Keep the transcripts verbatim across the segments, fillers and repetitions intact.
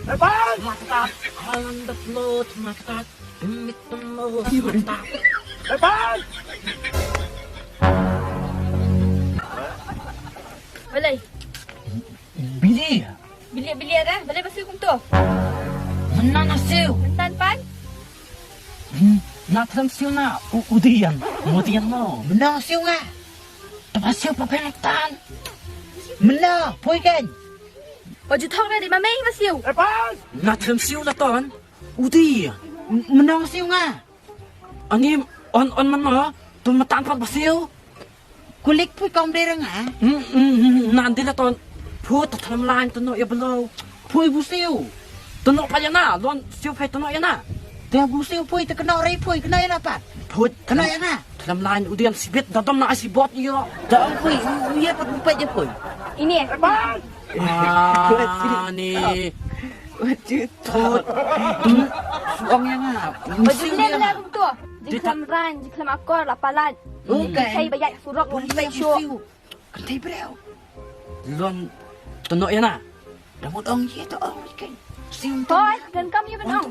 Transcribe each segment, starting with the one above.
Matat, alam da plot, matat, mit temo, matat. Balei? Bili. Bili, bili ada. Balei ba siew kumto? Mynta nga siew. Mynta pan? Hmm, nga thlem siew na u, u dien. Mo dien mo. Mynta nga siew nga. Te ba siew pat pyntan. Mynta, poi kein. Ba ju thok na dei ma mei ba siew. Nga thlem siew na ton. U dien. Mynta nga siew nga. Ani on on man ma. Tu matan pat ba siew. Kulik pui kong dei rang ah. Hmm, hmm, hmm, nan dei la ton. Phu ta thlem lain tu no ya belo. Pui bu siew. Tu no pa ya na, lon siew phai tu no ya na. Te bu siew pui te kena rei pui kena ya na pat. Phu kena ya na. Thlem lain u dien sibit da dom na sibot yo. Da ong pui, u ye pat bu pet je pui. Ini. Ah, ni. Wajut. Thot. Suang ya nga. Wajut ni kena kumto. Jingkhlem ran, jingkhlem akor la palat. Okay. Sai ba ya surok wong pet sho. Kan tai breu. Lon tenok ya na. Da mut ong ye to ong ni kan. Siew. Hoi, kan kam ye ban ong.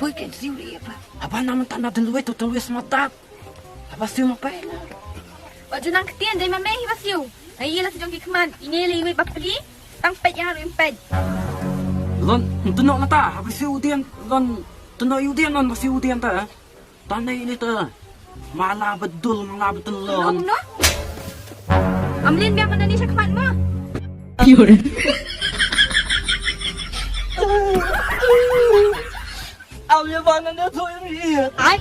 Pui kan siew ye pa. Apa nama tanda den luwe to ten luwe sematak. Haba siew ma peit la. Ba ju nang ktien dei ma mei hi ba siew. Ai la siew jong ki khmat. Ine le iwei ba pli. Tang peit ïa nga ruh im peit. Lon, nteno na ta, haba siew u dien, lon, nteno ïa u dien, lon ba siew u dien ta. Tang nei ni ta. Mala bedul, mala bedul lon. No, no. Am lin biang mana ni sha khmat mo. Au ya ba na na tu ri. Ai.